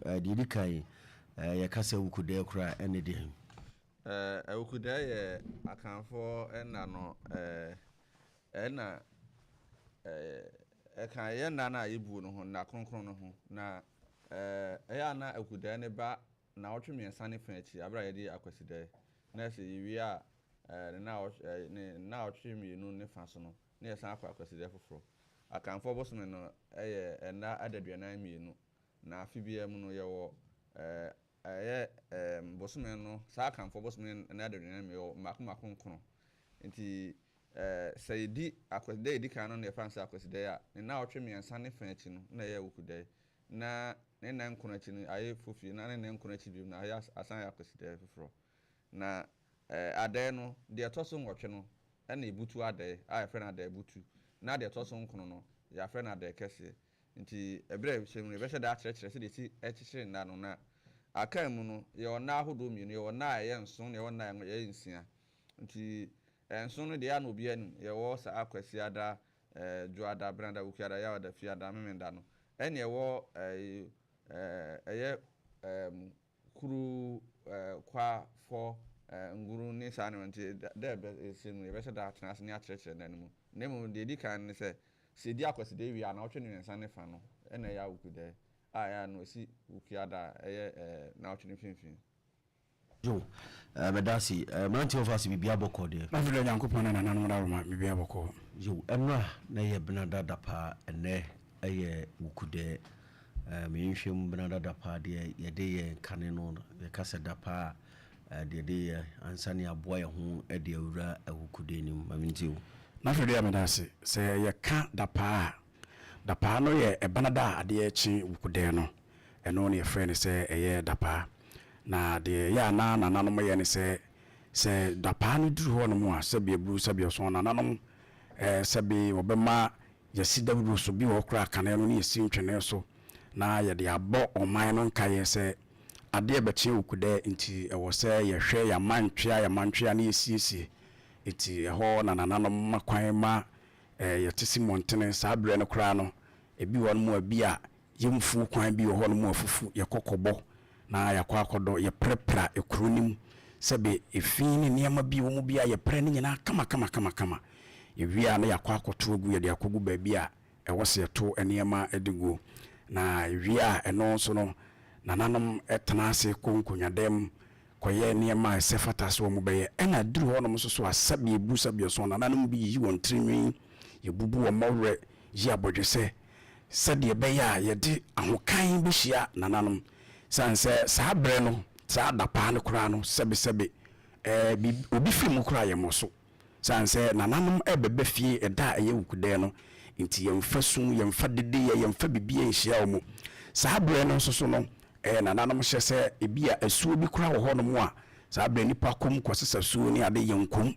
Deɛ ɛdi kan, yɛka sɛ Awukudɛɛ koraa a, ɛne deɛn? Awukudɛɛ yɛ Akanfoɔ nna no ɛna ɛka yɛn nna no a yɛbuo no ho, nna kronkron no ho. Na ɛyɛ a na Awukudɛɛ no ba nnawɔtwe mmiɛnsa ne fa akyi, berɛ a yɛde Akwasidɛɛ. Na sɛ yɛwie a, ne nnawɔtwe mmienu ne fa so no, na yɛsan akɔ Akwasidae foforɔ. Akanfoɔ bosome no yɛ nna adaduanan mmienu, na afe biara mu no yɛwɔ ɛyɛ bosome no, saa Akanfoɔ bosome no nna adaduanan mmienu, yɛwɔ mmaako mmaako nkono. Nti sɛ yɛdi Akwasidae a ɛdi kan no na yɛfa no sɛ Akwasidae a, ne nnawɔtwe mmiɛnsa ne fa akyi no na ɛyɛ Awukudae, na ne nna nkono akyi no ayɛ Fofie, na ne nna nkono akyi bio no ayɛ asan ayɛ Akwasidae foforɔ. Na adɛɛ no, deɛ ɛtɔ so nwɔtwe no na ɛbutu adɛɛ a yɛfrɛ no adɛɛ butu, na deɛ ɛtɔ so nkono no, yɛafrɛ no adɛɛ kɛseɛ. Nti ɛberɛ a ɛbɛhyɛ mu no, yɛbɛhyɛ da akyerɛkyerɛ sɛdeɛ ɛsi kyekyere nna no. Na Akan mu no, yɛwɔ nna ahodoɔ mmienu, yɛwɔ nna a ɛyɛ nson na yɛwɔ nna a ɛyɛ nsia. Nti nson no deɛ ɛyɛ a na obiara nim, yɛwɔ saa Kwasiada, Dwoada, Benada, Wukuada, Yawada, Fiada, Memenda no. Ɛnna yɛwɔ ɛyɛ Kuru, kwa, fɔ, nguru ne saa nneɛma nti da a ɛbɛsi no yɛbɛhyɛ da atena ase ne akyerɛkyerɛ nna no mu. Na mmom deɛ ɛdi kan ne sɛ, sɛ ɛdi Akwasidae wie a, nnawɔtwe mmiɛnsa ne fa no na ɛyɛ Awukudae a ɛyɛ a no ɛsi Wukuada a ɛyɛ nnawɔtwe no mfimfini. Yo, meda ase. Mmeranteɛ wɔfa ase biribiara bɔkɔɔ deɛ? Afei deɛ Nyankopɔn ne nananom dawuroma biribiara bɔkɔɔ. Yo, ɛnora na ɛyɛ Benada dapaa, ɛnnɛ ɛyɛ Wukudɛɛ. Me nhwɛ mu benada dapaa deɛ yɛde yɛ kane no, yɛka sɛ dapaa a, deɛ yɛde yɛ ansa ne aboa yɛn ho de awura awukudeɛ no mu. Ma mentie wo. N'afei deɛ meda ase. Sɛ yɛka dapaa a, dapaa no yɛ ɛbenada a adeɛ rekye wukudɛɛ no. Ɛno na yɛfrɛ no sɛ ɛyɛ dapaa. Na deɛ ɛyɛ a na nananom yɛ ne sɛ, sɛ dapaa no duru hɔnom a, sɛbe aburu sɛbe ɔsɔn, nananom sɛbe wɔbɛma Yɛasi dawuro so, bi wɔ hɔ koraa a kane no na yɛsi ntwene so na yɛde abɔ ɔman no nkaeɛ sɛ adeɛ rebɛkye Awukudɛ nti ɛwɔ sɛ yɛhwɛ yɛn amantwea yɛn amantwea na yɛsiesie. Nti ɛhɔ na nananom ma kwan ma yɛte si mmɔntene. Saa berɛ no koraa no, ebi wɔ hɔnom a bi a Yɛn mfuo kwan bi wɔ hɔ nom a afufu, yɛkɔ kɔbɔ na yɛakɔ akɔdɔ, yɛprapra kuro no mu sɛbe efi ne nneɛma bi wɔ mu bi a yɛpra ne nyinaa kama kama kama kama. Yɛwie a na yɛakɔ akɔto agu, yɛde akɔgu baabi a ɛwɔ sɛ yɛto nneɛma de guo. Na yɛwie a ɛno nso no, nananom tena ase kɔ nkonnwadan mu kɔyɛ nneɛma a ɛsɛ fata sɛ wɔbɛyɛ. Ɛna duru hɔ nom nso so a sɛbe ebu sɛbe ɔso, nananom bi yiyi wɔn tirinwi, yɛbubu wɔn mmɔwerɛ, yi abɔdwesɛ. sɛdeɛ ɛbɛyɛ a yɛde ahokan bɛhyia nananom, sane sɛ saa berɛ no, saa adapaa no koraa no, sɛbesɛbe, ɛɛ, biribi, obi firi mu koraa a yɛmmɔ so, sane sɛ nananom rebɛba fie ɛda a ɛyɛ Wukudɛɛ no, nti yɛmfa su, yɛmfa dedeyɛ, yɛmfa biribiara nhyia wɔn. Saa berɛ no nso so no, ɛɛ, nananom hyɛ sɛ ebia asuo bi koraa wɔ hɔnom a, saa berɛ nnipa kɔ mu kɔsesa suo ne ade, yɛnkɔ mu.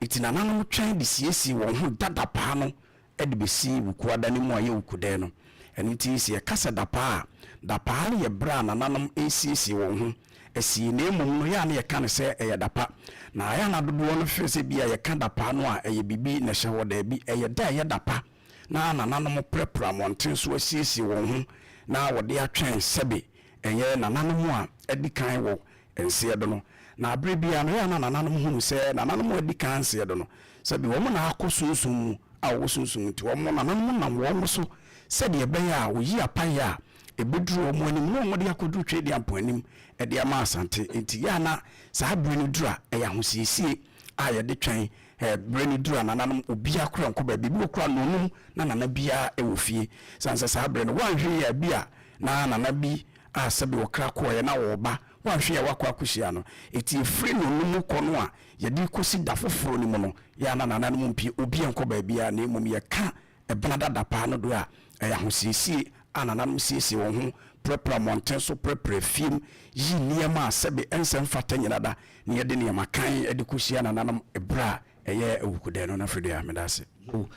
Nti nananom twɛn de siesie wɔn ho da dapaa no de bɛsi Wukuada no mu a ɛyɛ Wukudɛɛ no. Ɛno nti sɛ yɛka sɛ Dapaa a, Dapaa no yɛ berɛ a nananom resiesie wɔn ho asie, na mmom no yɛ a na yɛka no sɛ ɛyɛ dapa. Na ɛyɛ a na dodoɔ no feel sɛ bi a yɛka Dapaa no a ɛyɛ biribi na ɛhyɛ hɔ, daabi, ɛyɛ da a ɛyɛ dapa na nananom prapra mmɔnten so asiesie wɔn ho na wɔde atwɛn sɛbe ɛyɛ nananom a adi kan wɔ nseɛ do no. Na berɛ biara no, ɛyɛ a na nananom hunu sɛ nananom a adi kan nseɛ do no, sɛbe wɔn na akɔ sunsum mu a wɔwɔ sunsum mu nti, wɔn nananom nam wɔn so sɛdeɛ ɛbɛyɛ a wɔyi apaeɛ a ɛbɛduru wɔn anim na wɔde akɔduru Tweaduampɔn anim de ama Asante. Nti yɛ a na saa berɛ no duru a, ɛyɛ ahosiesie a yɛde twɛn berɛ no duru a nananom obiara koraa nkɔ baabi. Ebi wɔ koraa nnɔnnum na nana biara wɔ fie. Sane sɛ saa berɛ no woanhwɛ yie a bi a na nana bi a sɛbe ɔkra kɔeɛ na ɔreba, woanhwɛ yie a woakɔ akɔhyia no. Enti ɛfiri nnɔnnum kɔ no a yɛde rekɔsi da foforɔ no mu no, yɛ a na nananom mpue, obiara nkɔ baabiara, na mmom yɛka ɛbena dada paa no do a, ɛyɛ ahosiesie a nananom siesie wɔn ho, prapra mmɔnten so, prapra fie mu, yi nneɛma a sɛbe ɛnsɛ mfata nyina da, na yɛde nneɛma kann de kɔhyia nananom berɛ a ɛyɛ awukudɛɛ no. Nafredua, meda ase. O,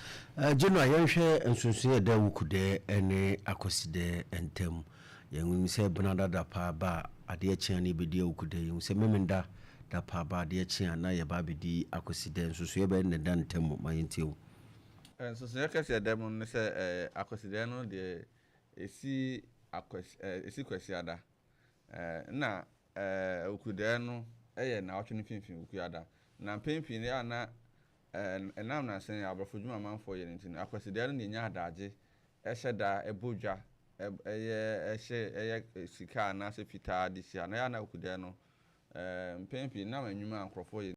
Genoa, yɛnhwɛ nsonsonoe a ɛda awukudɛɛ ne akwasidɛɛ ntam. Yɛnim sɛ Benada da paa ba a, adeɛ kye a na yɛbɛdi awukudɛɛ. Yɛhu sɛ Memenda da paa ba a, adeɛ kye a na yɛba abɛdi akwasidɛɛ. Nsonsonoeɛ bɛn na ɛda ntam? Ma yɛntie wo. Nsonsonoeɛ kɛseɛ a ɛda mu ne sɛ, akwasidɛɛ no deɛ ɛsi. Akwasi ɛɛ ɛsi Kwasiada. Ɛɛ na ɛɛ Awukudɛɛ no yɛ nnawɔtwe no mfimfini, Wukuada. Na mpɛn pii no ɛyɛ a na ɛɛ ɛnam nnansa yi aborɔfo dwuma amanfoɔ yɛ no nti no, Akwasidɛɛ no na ɛnya adagye hyɛ da bɔ dwa yɛ hyɛ yɛ sika anaasɛ fitaa de hyia. Na ɛyɛ a na Awukudɛɛ no ɛɛ mpɛn pii nam nnwuma a nkurɔfoɔ yɛ.